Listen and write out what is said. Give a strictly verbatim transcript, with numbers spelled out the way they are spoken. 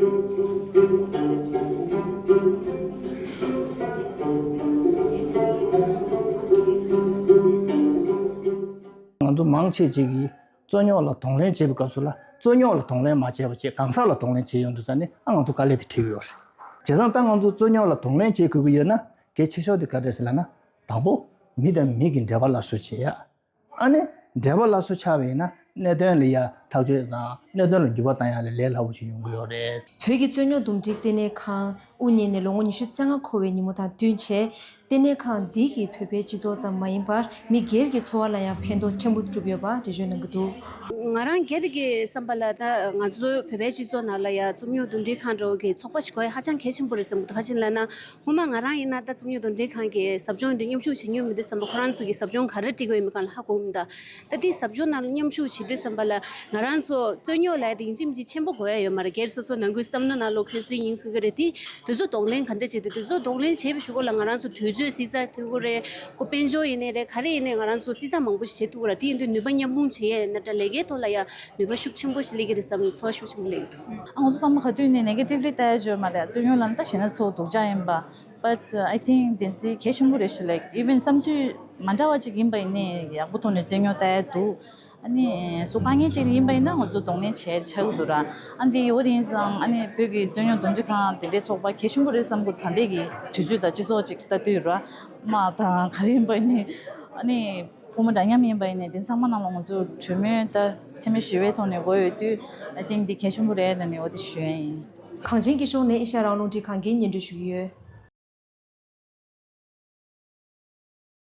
ང་ཚོ་མང་ཆེ་ཅིག་གིས་རྩོད་རྙོག་ལ་གདོང་ལེན་བྱེད་པའི་སྐབས་སུ་ལ་རྩོད་རྙོག་ལ་གདོང་ལེན་མ་བྱས་པ་བྱས་གང་ཟག་ལ་གདོང་ལེན་བྱེད་ཡོང་དུས་ཙང་ནས་ཨ་ང་ཚོ་དཀའ་ལས་དེ་འཕྲད་ཀྱི་ཡོད་རེད། བྱས་ཙང་ད་ང་ཚོ་རྩོད་རྙོག་ལ་གདོང་ལེན་བྱེད་དགོས་ཀྱི་ཡོད་ན་གལ་ཆེ་ཤོས་དེ་ག་རེ་རེད་ཟེར་ལབ་ན། དང་པོ་མི་དང་མི་གི་འབྲེལ་བ་སླར་གསོ་བྱེད་ཡ། ཨ་ནི་འབྲེལ་བ་སླར་གསོ་ཆགས་པ་ཡིན་ན་གནད་དོན་ལ་ཡ་ཐག་གཅོད་དང་གནད་དོན་ལ་འགྱུར་བ་བཏང་ཡ་ལ་ལས་སླ་པོ་ཞིག་ཡོང་གི་ཡོད་རེད། བོད་ཀྱི་རྩོད་རྙོག་འདུམ་འགྲིག་ལྟེ་གནས་ཁང་དབུ་བརྙེས་ནས་ལོ་ངོ་ཉི་ཤུ་རྩ་ལྔ་འཁོར་བའི་ཉིན་མོ་དང་བསྟུན་བྱས། ལྟེ་གནས་ཁང་འདི་གིས་བོད་པའི་སྤྱི་ཚོགས་ཙམ་མ་ཡིན་པར་མི་སྒེར་གྱི་འཚོ་བ་ལ་ཡང་ཕན་ཐོགས་ཕྲན་བུ་བསྒྲུབས་ཡོད་པ་འགྲེལ་བརྗོད་གནང་གི་འདུག། ང་རང་སྒེར་གྱི་བསམ་པ་ལ་ད་ང་ཚོ་བོད་པའི་སྤྱི་ཚོགས་ནང་ལ་ཡ་རྩོད་རྙོག་འདུམ་འགྲིག་ཁང་འདྲ་བོ་གི་ཚོགས་པ་ཞིག་དགོས་ཡ་ཧ་ཅང་གལ་ཆེན་པོ་རེད་བསམ་གི་འདུག། ཧ་ཅང་ལབ་ན། སྔོན་མ་ང་རང་ཡིན་ན་ད་རྩོད་རྙོག་འདུམ་འགྲིག་ཁང་གི་ཟབ་སྦྱོང་འདི་མཉམ་ཞུགས་བྱེད་མྱོང་མི་འདུག་བསམ་པ། ཁོ་རང་ཚོ་གི་ཟབ་སྦྱོང་ག་རེ་སྤྲད་ཀྱི་ཡོད་མེད་སྒང་ལ་ཧ་གོ་མི་འདུག། ད་དེ་ཟབ་སྦྱོང་ནང་ལ་མཉམ་ཞུགས་བྱེད་དུས་ཙམ་པ་ལ་ང་རང་ཚོ་རྩོད་རྙོག་ལབ་ཡ་དེ་ཡིན་གཅིག་མིན་གཅིག་ཆེན་པོ་དགོས་ཡ་ཡོད་མ་རེད། སྒེར་སོ་སོ་ནང་ཁུལ་བསམ་བློ་ནང་ལོགས་འཁོན་འཛིན་ཡིན་གསུང་གི་རེད། དེ་དེ་ཚོ་གདོང་ལེན་ག་འདྲ་བྱེད་དུས་དེ་ཚོ་གདོང་ལེན་བྱེད་པའི་གཞུག་གུ་ལ་ང་རང་ཚོ་དུས་ཚོད་བསྲི་ཚགས་ཐུབ་ཀྱི་རེད། ཁོ་དཔལ་འབྱོར་ཡིན་ནའི་རེད། ག་རེ་ཡིན་ནའི་ང་རང་ཚོ་བསྲི་ཚགས་མང་པོ་ཞིག་བྱེད་ཐུབ་ཀྱི་རེད། དེ་ཡིན་དུས་ནུས་པ་མཉམ་སྤུངས་བྱེད་ཡས་ཡིན་ན་འདྲ་ལས་ཀའི་ཐོག་ལ་ཡ་ནུས་པ་ཤུགས་ཆེན་པོ་ཞིག་སླེབས་ཀྱི་རེད་བསམ་ཚོར་བ་ཤུགས་ཆེན་པོ་སླེབས་ཀྱི་འདུག། ཨ་ང་ཚོ་ཚང་མ་ག་དུས་ནས་negatively་ལྟ་ཡ་ཡོད་མ་རེད། རྩོད་རྙོག་ལབ་ན་ད་གཞི་ན་ཚོ་སྡུག་ཅག་ཡིན་པ། But uh, I think དེ་ཚོ་གལ་ཆེན་པོ་རེད་ཤག། Like even བསམ་ཚུལ་མ་འདྲ་བ་ཅིག་ཡིན་པ་ཡིན་ནའི་ཡག་པོ་ཐོག་ནས་རྩོད་རྙོག་ལྟ་ཡ་འདུག། ཨ་ནི་སུ་དཀའ་ངལ་ཅིག་ཡིན་པ་ཡིན་ན་ང་ཚོ་གདོང་ལེན་བྱས་ཆགས་ཀྱི་འདུག་ར། ཨ་འདི་འོ་དེ་ཡིན་ཙང་ཨ་ནི་བོད་ཀྱི་རྩོད་རྙོག་འདུམ་འགྲིག་ཁང་དེ་འདྲའི་ཚོགས་པ་གལ་ཆེན་པོ་རེད་བསམ་གི་འདུག། ད་ལྟའི་གི་དུས་ཚོད་དང་སྤྱི་ཚོགས་ཅིག་ལྟ་དུས་ར། དམག་དང་ག་རེ་ཡིན་པ་ཡིན་ནའི་ཨ་ནི་ཕོ་མོ་འདྲ་མཉམ་ཡིན་པ་ཡིན་ནའི་དེ་ཚང་མ་ནང་ལ་ང་ཚོ་གྲོས་མོལ་ད་འཚེ་མེད་ཞི་བའི་ཐོག་ནས་དགོས་ཡོད་དུས། I think འདི་གལ་ཆེན་པོ་རེད་ལབ་ནས་འོ་དེ་ཞུ་ཡ་ཡིན། གངས་ཅན་སྐྱིད་གཤོངས་ནས་ཨེ་ཤ་ཡ་རང་དབང་རླུང་འཕྲིན་ཁང་གིས་སྙན་སྒྲོན་ཞུ་གི་ཡོད།